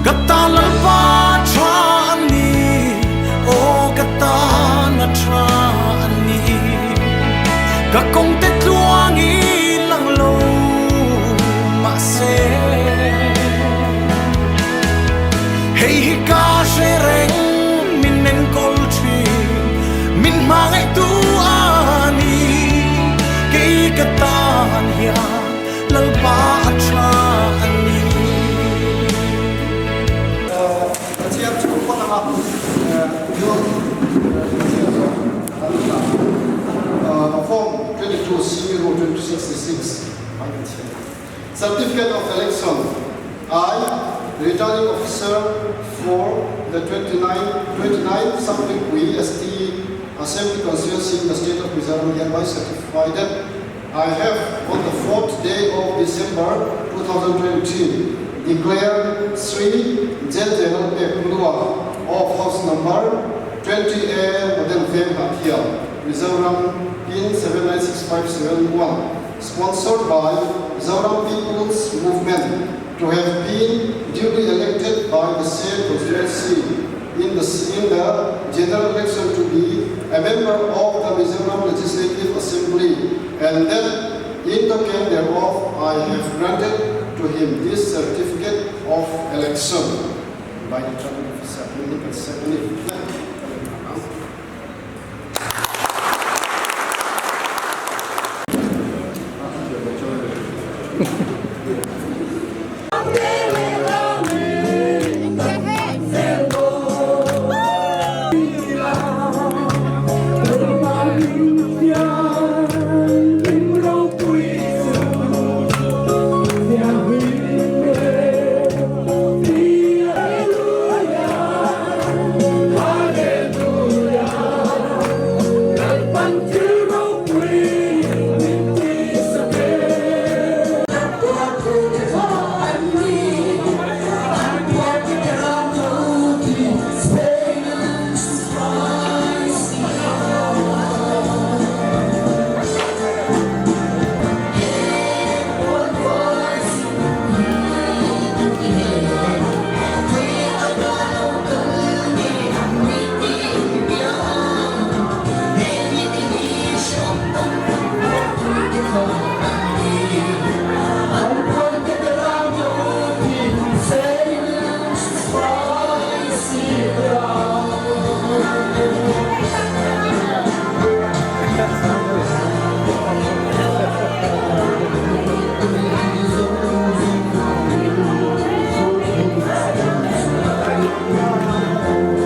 Ka tan Lalpa tha a ni, aw ka tan a tha a ni. Ka kawng te tluang i lang lo mahse, hei hi ka hre reng min enkawl thin, min hmangaihtu a ni. Kei ka tan hian Lalpa a tha a ni. Pathian chu phawt anga John Pathian chuan an hla Form 22 zero 2066 an inchhiar. Certificate of Election I, Returning Officer for the 29 29 Samplikpui ST Assembly Constituency in the State of Mizoram hereby certify that I have on the fourth day of December 2023 declared Sri J.J. Lalpekhlua of house number 20A Model Veng Hnahthial, Mizoram, pin 796571, sponsored by Zoram People's Movement to have been duly elected by the same constituency in the, in the general election to be a member of the Mizoram Legislative Assembly and that in token thereof I have granted to him this certificate of election by the returning officer.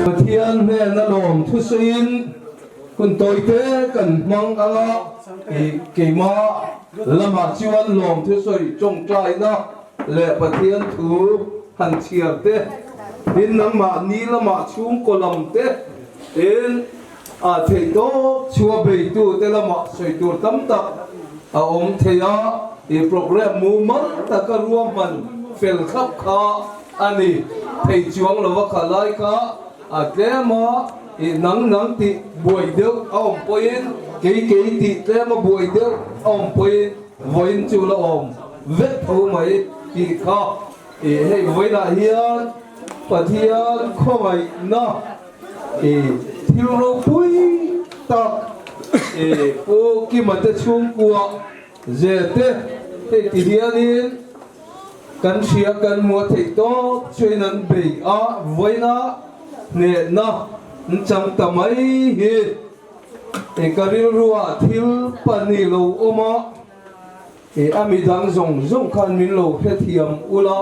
Pathian hnena lawm thusawiin hun tawite kan hmang anga keimah lamah chuan lawm thusawi tawngtaina leh Pathian thu han chhiar te, tin nangmahni lamah chhungkaw lam te tin a theih tawp chua beitu te lamah sawi tur tam tak a awm thei a, i program mumal taka ruahman fel thlap kha a ni thei chuang lova kha lai kha a tlem a, i nang nang tih buai deuh a awm pawhin kei kei tih tlem a buai deuh a awm pawhin vawiin chu la awm vek tho mai tih kha i hei vawiinah hian Pathian khawngaihna i thil ropui tak i Pu Kima te chhungkua ze te hei ti hianin kan hria kan hmu a theih tawp chuan an bei a vawiina hnehna an chang ta mai hi i ka rilruah thil pahnih lo awm a. I a midang zawng zawng khan min lo hrethiam ula,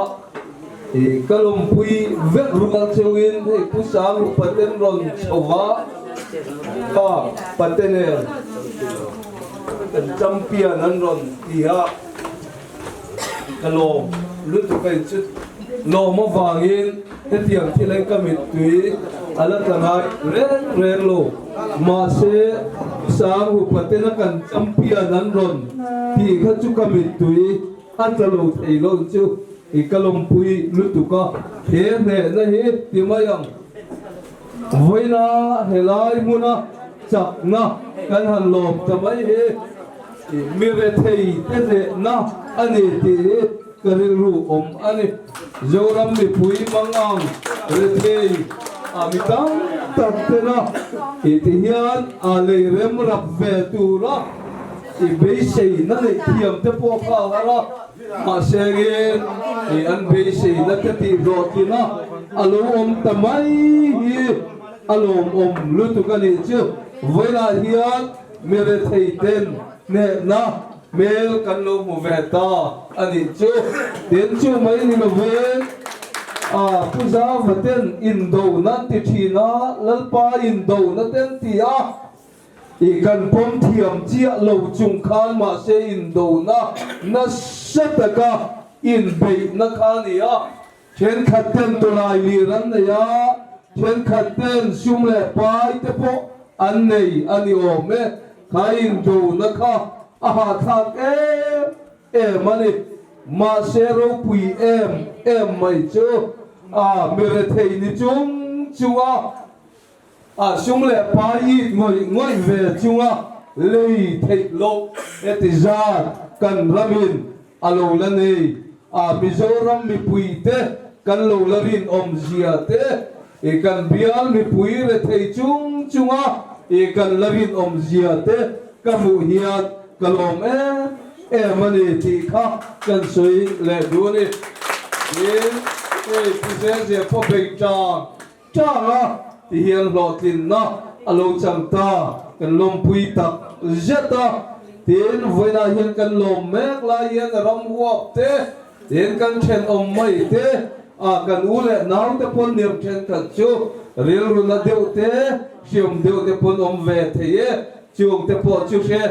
i ka lawmpui vek rual cheuhin hei Pu Sangru paten rawn chho va, pa patener kan champion an rawn ti a, ka lawm lutuk a inchut lawm avangin hetiang thil hi ka mittui a la tla ngai reng reng lo. Mahse Sangru patena kan champion an rawn tih kha chu ka mittui a tla lo thei lo chu i ka lawmpui lutuk a, he hnehna hi ti mai ang. Vawiina helai hmuna chakna kan han lawm ta mai hi mi rethei te hnehna a ni tih hi. ka rilru awm a ni. Zoram mipui mangang rethei a mi tam tak tena i ti hian a lei rem rap ve tura i beiseina neih thiam te pawh kha a har a, mahse ngin i an beiseina te tih hlawhtlin a a lo awm ta mai hi a lawmawm lutuk a nih chu. Vawiinah hian mi rethei ten hnehna hmel kan lo hmu ve ta a nih chu. Tin chu mai ni lovin a Pu Zauva ten indona an ti thin a, Lalpa indona te an ti a, i kan pawm thiam chiah lo chung khan mahse indona nasa taka inbeihna kha a ni a. Thenkhat ten tawlai lir an nei a, thenkhat ten sum leh pai te pawh an nei a ni awm e. Kha indona kha a hahthlak em em a ni. Mahse ropui em em mai chu a mi rethei ni chung chunga A sum leh pai it ngawih ngawih ve chunga lei theih loh heti zat kan ramin a lo la nei a, Mizoram mipuite kan lo la rinawm zia te, i kan bial mipui rethei chung chunga i kan la rinawm zia te ka hmuh hian ka lawm em em a ni tih kha kan sawi leh duh a ni. Tin, hei Pu Zezia pawh bei tang Tang a ti hian hlawhtlinna a lo chang ta, kan lawmpui tak zet a, tin vawiinah hian kan lawm mek lai hian ram huap te, tin kan thenawm mai te, a kan u leh nau te pawn ner thenkhat chu rilru na deuh te, hriam deuh te pawn awm ve thei e, chung te pawh chu hre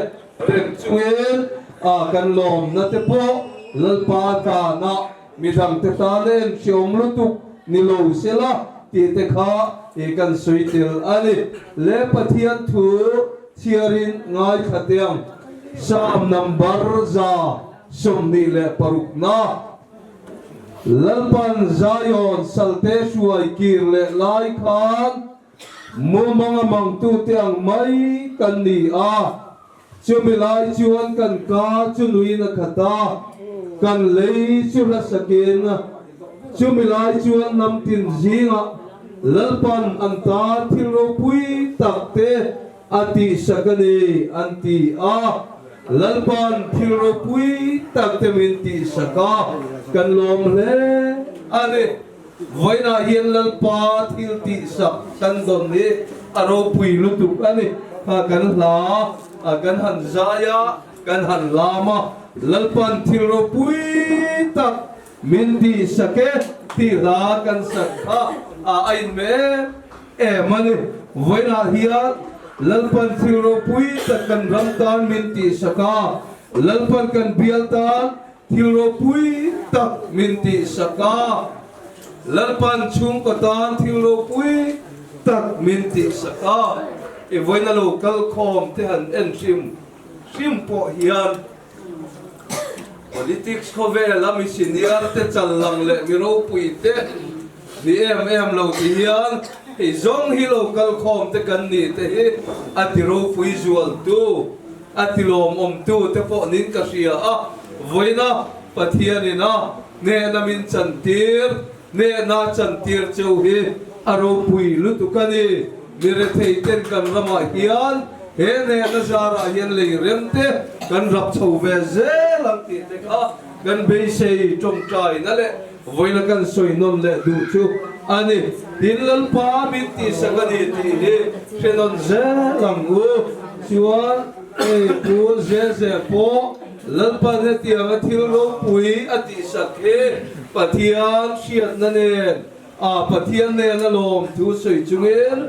reng chungin a kan lawmna te pawh Lalpa tanah Midangte tan en hriawm lutuk ni lo sela tih te kha i kan sawi tel a ni. Le Pathian thu chhiarin ngaithla teh ang. Psalm number 26 na. Lalpan Zion salte hruai kir leh lai khan mumanga mangtute ang mai kan ni a. Chumi lai chuan kan ka chu nuin a khat a, kan lei chu hla sakin. Chumi lai chuan hnam tin zingah Lalpan an tan thil ropui tak te a tihsak a ni an ti a. Lalpan thil ropui tak te min tihsak a, kan lawm hle a ni. Vawiinah hian Lalpa thil tihsak kan dawn hi a ropui lutuk a ni. Kha kan hla a, kan han zai a, kan han lam a, Lalpa'n thil ropui tak min tihsak e tih hla kan sak kha a inhmeh em em a ni. Vawiinah hian Lalpa'n thil ropui tak kan ram tan min tihsak a, Lalpa'n kan bial tan Thil ropui tak min tihsak a, Lalpan chhungkaw tan thil ropui tak min tihsak a, i vawiina lo kal khawm te han en hrim hrim pawh hian politics khawvela mi senior te chal lang leh mi ropui te ni em em lo ti hian hei zawng hi lo kal khawm te kan ni te hi a ti ropui zual tu. A tilawmawmtu te pawh nin ka hria a, vawiina Pathianin a hnehna min chantir, hnehna chantir cheu hi a ropui lutuk a ni. Mi rethei ten kan ramah hian he hnehna zarah hian lei rem te kan rap chho ve zel ang tih te kha kan beisei tawngtaina leh vawiina kan sawi nawn leh duh chu a ni. Tin Lalpa min tihsak a ni tih hi hre nawn zel ang u. Chuan hei Pu Zeze pawh Lalpan hetianga thil ropui a tihsak hi Pathian hriatna nen a Pathian nen a lawm thu sawi chungin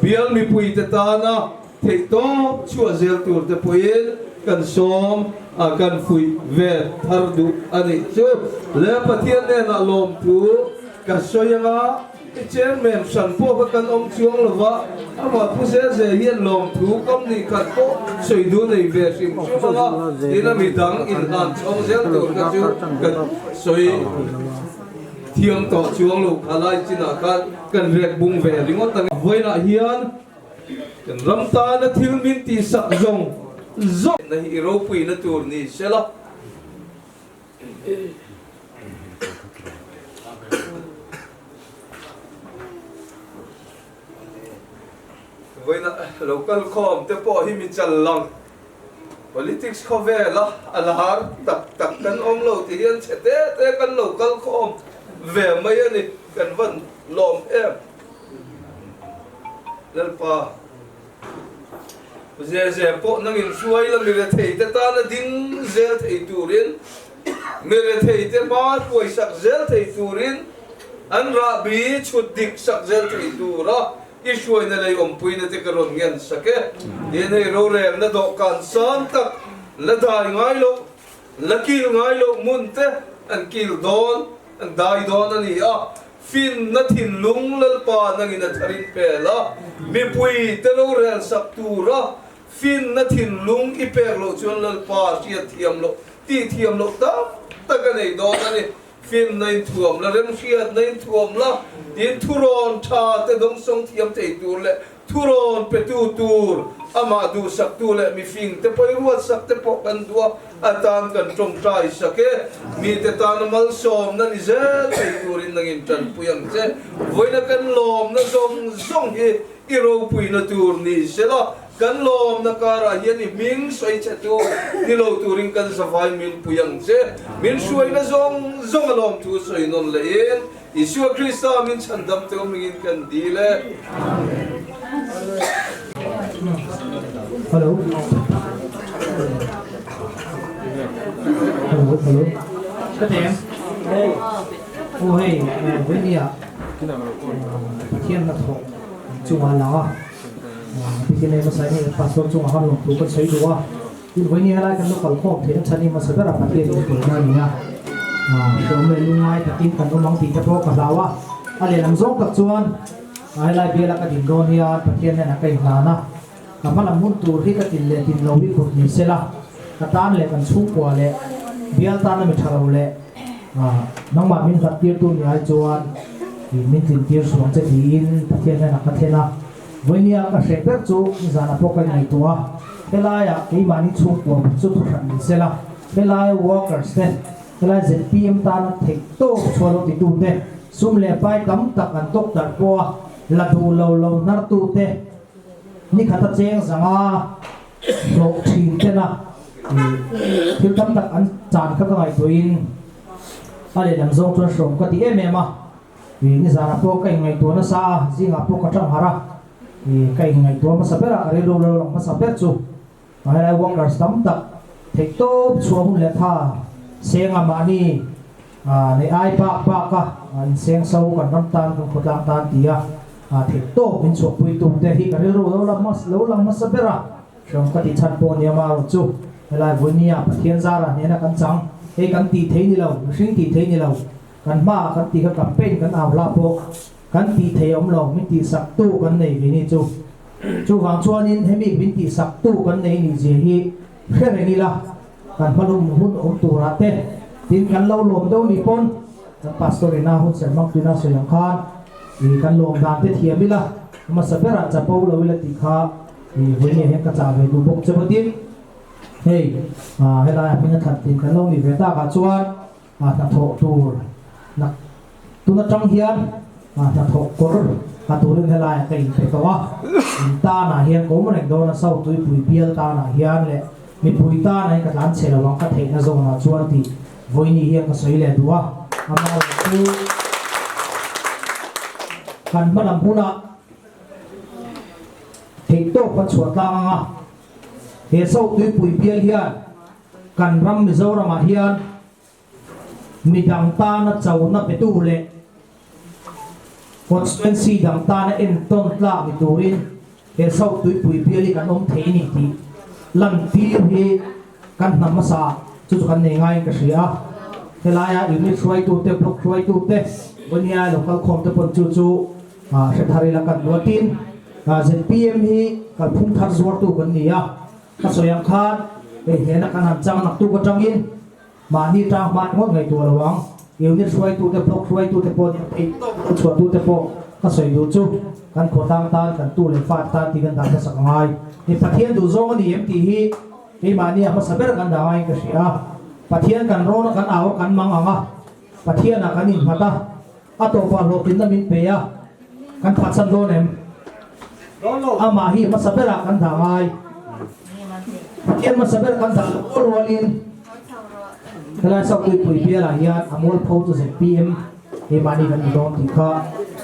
bial mipuite tana theihtawp chhuah zel tur te pawhin kan sawm a kan fuih ve thar duh a nih chu le Pathian hnenah lawm thu ka sawi anga I chairman hran pawh kha kan awm chuang lo va, amah Pu Zeze hian lawmthu kam nih khat pawh sawi duh nei ve hrim hrim ang a, tin a midang inhlan chhawng zel tur kha chu kan sawi thiam tawh chuang lo kha lai chinah khan kan rek bung ve ringawt ang e. Vawiinah hian kan ram tana thil min tihsak zawng zawng na hi i ropuina tur ni sela. Vawiina lo kal khawm te pawh hi mi chal lang. Politics khawvela a lar tak tak kan awm lo ti hian chhe te te kan lo kal khawm ve mai a ni. Kan van lawm em. Lalpa, ze ze pawh nangin hruai la mi rethei te tana ding zel thei turin, mi rethei te hma hruaisak zel thei turin, an rahbi chhut dik sak zel thei tura I hruaina lei awmpuina te ka rawn ngen sak e. Tin hei rorelna dawhkan sang tak la dai ngai loh, la kil ngai loh hmun te an kil dawn, an dai dawn a ni a. Finna thinlung Lalpa nangin a tharin pel a, mipui te rorel sak tura finna thinlung i pek loh chuan Lalpa hriat thiam loh, tih thiam loh tam tak a nei dawn a ni. Finna in thuam la, remhriatna in thuam la, tin thurawn tha te dawngsawng thiam thei tur leh thurawn petu tur, amah duhsaktu leh mifing te pawh i ruatsak te pawh kan duh a, atan kan tawngtai sak e. Mite tana malsawmna ni zel thei turin nangin tanpui ang che. Vawiina kan lawmna zawng zawng hi i ropuina tur ni sela, Kan lawmna karah hian i hming sawi che tu ni lo turin kan zavai min pui ang che. Min hruaina zawng zawng a lawm thu sawi nawn lehin Isua Krista min chhandam teu hmingin kan dil e. Hello. Hello, hello. Ka tem. Oh hei, Venia. Pathian na thawk chunga lang a. Bikin ei hmasa in pastor chungah khan lawmthu kan sawi duh a, tin vawiin helai kan lo kal khawm theih na chhan hi hmasa berah Pathian in pawlna a ni a, hreawm leh lungngai takin kan awm ang tih te pawh ka hlau a, a lehlam zawng tak chuan helai biala ka din dawn hian Pathian hnenah ka inhlan a, ka hmalam hun tur hi ka tin leh tin lo hi kut ni sela, ka tan leh kan chhungkua leh bial tana mi tha lo leh nangmah min hlat tirtu ni ai chuan min tlin tir suang che tiin Pathian hnenah ka thlen a. Vawinia ka hreh ber chu nizanah pawh ka ingaihtuah a, helaiah keimahni chhungkua bul chu thuhran ni sela, helai workers te, helai zpm tana theih tawk chhuah lo titu te, sum leh pai tam tak an tawk darh pawh a, la duh lo lo hnartu te, nikhata cheng zanga hlawh thin tena thil tam tak an chan kha ka ngaihtuahin a lehlam zawng chuan hrawm ka ti em em a. Ih, nizanah pawh ka inngaihtuah nasa a, zingah pawh ka tang harh a. Ih, ka inngaihtuah hmasa ber a, ka rilru lo lang hmasa ber chu helai workers tam tak theih tawp chhuah hun leh tha senga mahni nei ai bak bak a inseng so kan ram tan kan khawtlang tan ti a theih tawp min chhuahpui tu te hi ka rilru lo lang lo lang hmasa ber a. Hreawm ka tih chhan pawh nia marawh chu helai vawinia Pathian zara hnena kan chang hei kan tih thei ni lo, mihring tih thei ni lo. Kan hmaah kan tih kha campaign kan au hlah pawh kan tih thei awm lo, min tihsak tu kan nei ve ni chu. Chuvang chuanin hemi min tihsak tu kan nei nih zia hi hre reng ila, kan hmalum hun awm turah te tin kan lo lawm deuh ni pawn kan pastor ina hun serh hmang tuina sawi ang khan ih kan lawm dan te thiam ila, hmasa berah chapo lo ila tih kha ih vawiin hian ka chah ve duh bawk che bawtin hei helaiah hming a thlan tin kan lo nih ve takah chuan Hnathawh tur nak tun atang hian hnathawh kawr a turin helaiah ka inpe tawh a, in tanah hian ka awm reng dawn a, South Tuipui bial tanah hian leh mipui tanah hian ka tlan chhe lo ang ka theihna zawnah chuan tih vawiini hian ka sawi leh duh a, amaherawhchu kan hmalam hunah theihtawp kan chhuah tlang ang a, he South Tuipui bial hian Kan ram Mizoramah hian midang tana chona petu leh constituency dang tana entawn tlak ni turin he South Tuipui bial hi kan awm thei ni tih lantir hi kan hnam hmasa chu chu kan nei ngaiin ka hria a. Helaia unit hruaitute, block hruaitute, Vawnia local khawmte pawn chu chu hre thar ila kan luatin zpm hi kalphung thar zuartu kan ni a. Ka sawi ang khan hei hnena kan han chang nak tuk atangin mahni tang hman ngawt ngaihtuah lo ang. Unit hruaitute, block hruaitute pawh nih theih tawp lo chhuahtute pawh ka sawi duh chu kan khawtlang tan, kan tu leh fate tan tih kan dah hmasak a ngai. Hei Pathian duh zawng a ni em tih hi keimahni a hmasa ber kan dah ngaiin ka hria a. Pathian kan rawn a, kan au a, kan mang ang a, Pathianah kan innghat a, a tawpah hlawhtlinna min pe a, kan phatsan dawn em? Amah hi hmasa berah kan dah ngai. Pathian hmasa ber kan dah loh rualin helai Sautuipui bialah hian a mualpho chu zpm keimahni kan ni dawn tih kha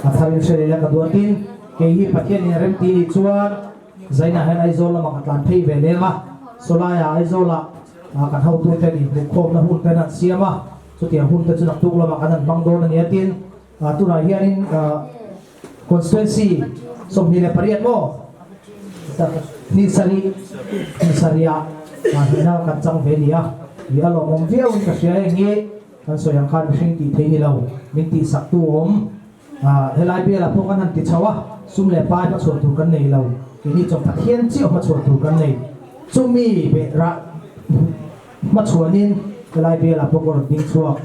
a tharin hre leh la ka duatin kei hi Pathianin a remti nih chuan Zainah hian Aizawl lamah ka tlan phei ve leng a, sawlaiah Aizawlah kan hotute inhmuhkhawmna hun te an han siam a, chutiang hun te chu naktuk lamah kan han hmang dawn a nia tin tunah hianin constituency 28 maw ni sarih ni sarihah hnehna kan chang ve a ni a, ih a lawmawm viauin ka hria heng hi kan sawi ang khan mihring tih theih ni lo min tihsaktu awm. Helai bialah pawh kan han ti chho a, sum leh pai hmachhuah tur kan nei lo, keini chuan Pathian chiah hmachhuah tur kan nei. Chumi beh rah hmachhuanin helai bialah pawh ka rawn ding chhuak.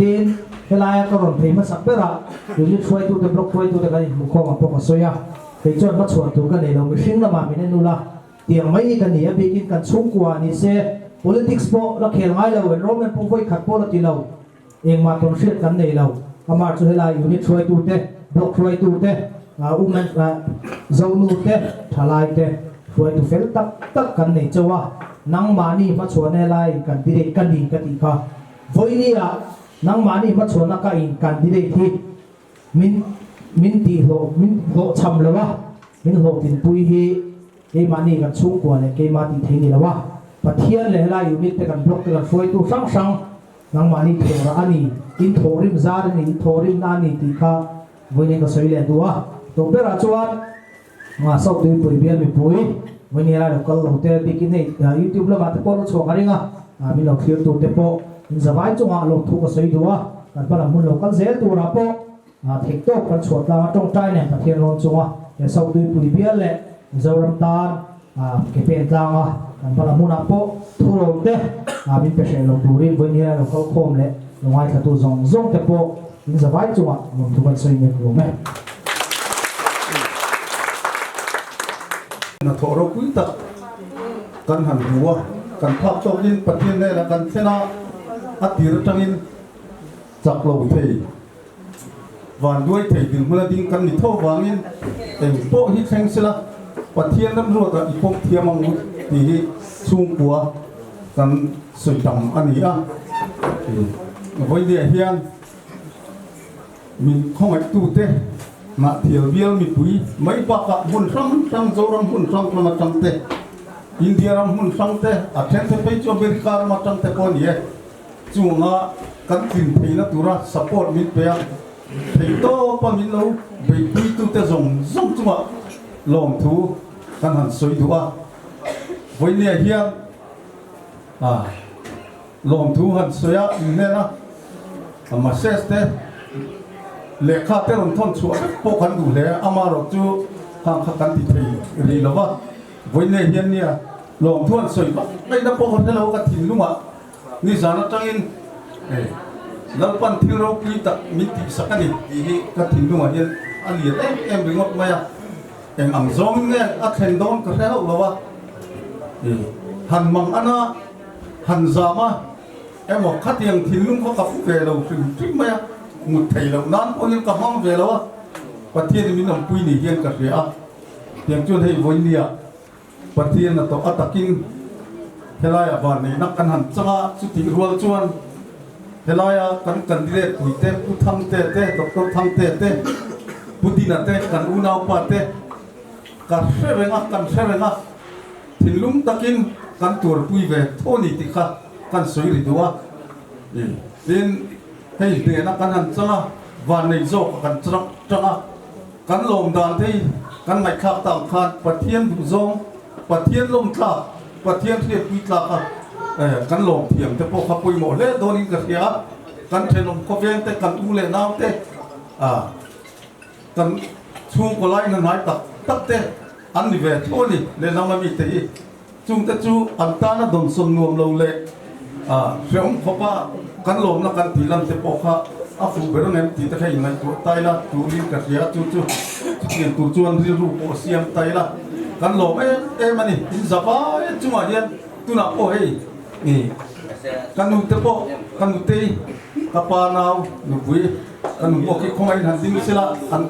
Tin, helaia ka rawn phei hmasak berah unit hruaitute, block hruaitute kan inhmuhkhawm ang pawh ka sawi a, kei chuan hmachhuah tur ka nei lo, mihring lamah min en ula, tiang mai hi ka ni a, bikin kan chhungkua ni se, politics pawh la khel ngai lo, enrollment pawh vawi khat pawh la ti lo. Engmah tawn hriat kan nei lo. Amah chu helai unit hruaitute, block hruaitute, women zonute, thalaite hruaitu fel tak tak kan nei chauh a. Nangmahni hmachhuahna helai in candidate ka ni ka tih kha. Vawinia nangmahni hmachhuahna ka in candidate hi min min tihhlawh min hlawhchham lo a, min hlawhtlinpui hi Keimahni kan chhungkua leh keimah tih thei ni lo a, Pathian leh helai unit te kan block te kan hruaitu hrang hrang nangmahni thawhrah a ni, in thawhrim zar a ni, in thawhrimna a ni tih kha vawiin ka sawi leh duh a. Tawh berah chuan nga South Tuipui bial mipui vawiin helai lo kal lo te bikin hei YouTube lamah te pawh lo chhuak a ring a, min lo thlir tur te pawh in zavai chungah lawmthu ka sawi duh a, kan hma lam hmun lo kal zel turah pawh Theih tawk kan chhuah tlang a, tawngtai nen Pathian rawn chunga he Sautuipui bial leh Mizoram tan ke pen tlanga kan hma la hmunah pawh thurawn te min pe hreh lo turin vawiin hian lo kal khawm leh lo ngaithlatu zawng zawng te pawh in zavai chungah lawmthu kan sawi nek hlawm e. Hnathawh ropui tak kan han hmu a, kan phak tawkin Pathian hnenah kan thlen a, a tir atangin chak lo thei. Vanduai thei dinhmun a ding kan ni tho vangin eng pawh hi thleng sela Pathian ramruatah i pawm thiam ang u tih hi chhungkua kan sawi tam a ni a. Vawinia hian min khawngaihtute Hnahthial bial mipui mai bakah hmun hrang hrang Zoram hmun hrang hrang atang te, India ram hmun hrang te, a then te phei chu America ram atang te pawh a ni e. Chunga kan tlin theihna tura support min pe a, theihtawpa min lo beihpuitute zawng zawng chunga lawmthu kan han sawi duh a. Vawinia hian lawmthu han sawi a, in hnen a message te, lehkha te rawn thawn chhuah vek pawh kan duh hle a, amaherawh chu khang kha kan ti thei rih lo va. Vawinia hian nia lawmthu han sawi vak ngaihna pawh ka hre lo, ka thinlungah Nizan atangin Lalpan thil ropui tak min tihsak a ni tih hi ka thinlungah hian a lian em em ringawt mai a, eng ang zawngin nge a thlen dawn ka hre hauh lo a, han mang ana, han zam a, emaw khatiang thinlung kha ka pu ve lo hrim hrim mai a, mut thei loh nan pawhin ka hmang ve lo a, Pathianin min awmpui ni hian ka hria a, tiang chuan hei vawinia Pathian a tawh a takin helaiah vanneihna kan han chang a, chutih rual chuan helaia kan candidate puite Pu Thangte te, Doctor Thangte te, Pu Dina te, kan unaupa te ka hre reng a, kan hre reng a, thinlung takin kan tuarpui ve tho a ni tih kha kan sawi ri duh a. Tin, hei hnehna kan han chang a, vanneih zawk a kan chang a. Kan lawm dan te hi kan ngaihthlak tak ang khan Pathian duhzawng, Pathian lawm tlak, Pathian hriatpui tlak a kan lawm thiam te pawh kha pawimawh hle dawnin ka hria a, kan thenawm khawveng te, kan u leh nau te, kan chhungkaw lai hnahnai tak tak te an ni ve tho a ni lehlam a mite hi. Chungte chu an tana dawnsawn nuam lo leh hrehawm khawpa kan lawmna kan tih lam te pawh kha a fuh ber ang em tih te kha inngaihtuah tai la turin ka hria a, chu chu chutiang tur chuan rilru pawh a siam tai la kan lawm em em a ni. In za vai chungah hian tunah pawh hei ka nu te pawh ka nutei ka pa nau nupui ka nu pawh khi khawngaih in han ding sela an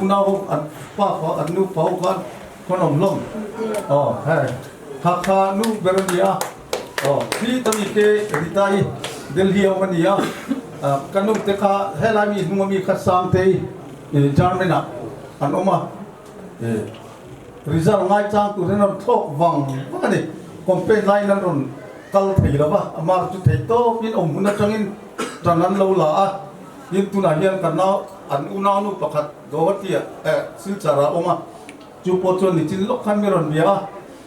unau an pa fa an nu fa ho khan. Khawn awm hlawm. Aw hei kha kha nu ber a ni a, aw khi ta mi te Rita i Delhi a awm a ni a, ka nu te kha helai mi hnung ami kha Sangtei German ah an awm a, result ngaichang tur hian a rawn thlawk vang vang a ni, campaign laiin an rawn kal thei lo va, a mar chu thei tawpin awm hun atangin tan an lo la a, tin tunah hian kan nau an unaunu pakhat Guwahati ah eh Silchar ah a awm a, chu pawh chuan nichin lawk khan mi rawn bia a,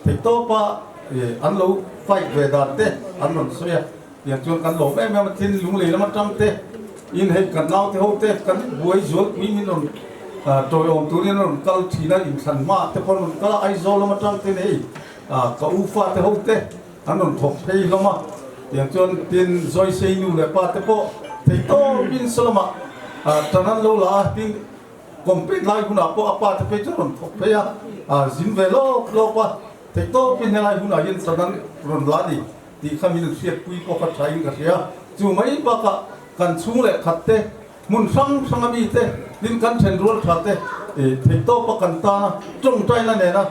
thei tawpa an lo fight ve dan te an rawn sawi a, tiang chuan kan lawm em em a, tin lunglei lam atang te in hei kan naute ho te kan buai zualpui min rawn tawiawm turin an rawn kal thin a, inthlan hmaah te pawh an rawn kal a, Aizawl lam atang ten hei ka u fate ho te an rawn thawk phei hlawm a, tiang chuan tin Zawisei nu leh pa te pawh thei tawpin Solomah tan an lo la a, tin Compete lai hunah pawh a pa te phei chu rawn thawk phei a, zin ve lawp lawp a, thei tawpin helai hunah hian tan an rawn la ni tih kha min hriatpui pawh kha thain ka hria. Chu mai bakah kan chhung leh khat te, hmun hrang hrang a mi te, tin kan then rual tha te thei tawpa kan tana tawngtaina nena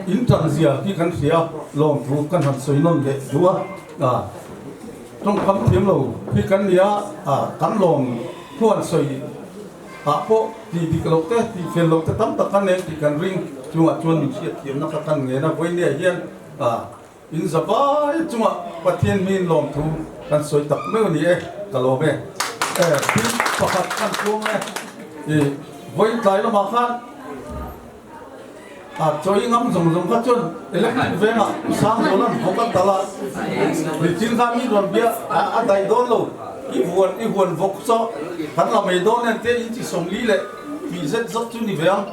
in tan zia hi kan hria a, lawmthu kan han sawi nawn leh duh a. Tawngkam thiam lo hi kan ni a, kan lawm thu han sawi ah pawh tih dik loh te, tih fel loh te tam tak kan eng tih kan ring chungah chuan min hriatthiamna kha kan ngen a, vawinia hian In zavai chungah Pathian hmin lawmthu kan sawi tak meuh a ni e, ka lawm e. Thil pakhat kan tluang e, i vawiin tlai lamah khan a chawi ngam zawng zawng kha chuan electric vengah Sangzawla'n vawk a tal a, nichin khan mi rawn bia a daih dawn lo, i huan i huan vawk saw kan la mai dawn em te inchi 40 leh tih zet zawt chu ni ve ang.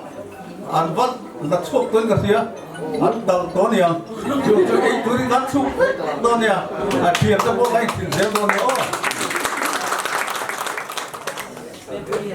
An va la chhuak tuin ka hria, an dal tawh ania, chu chu ei turin kan chhuk vek dawn ania, a thian te pawh ka inthil zel dawn ania aw.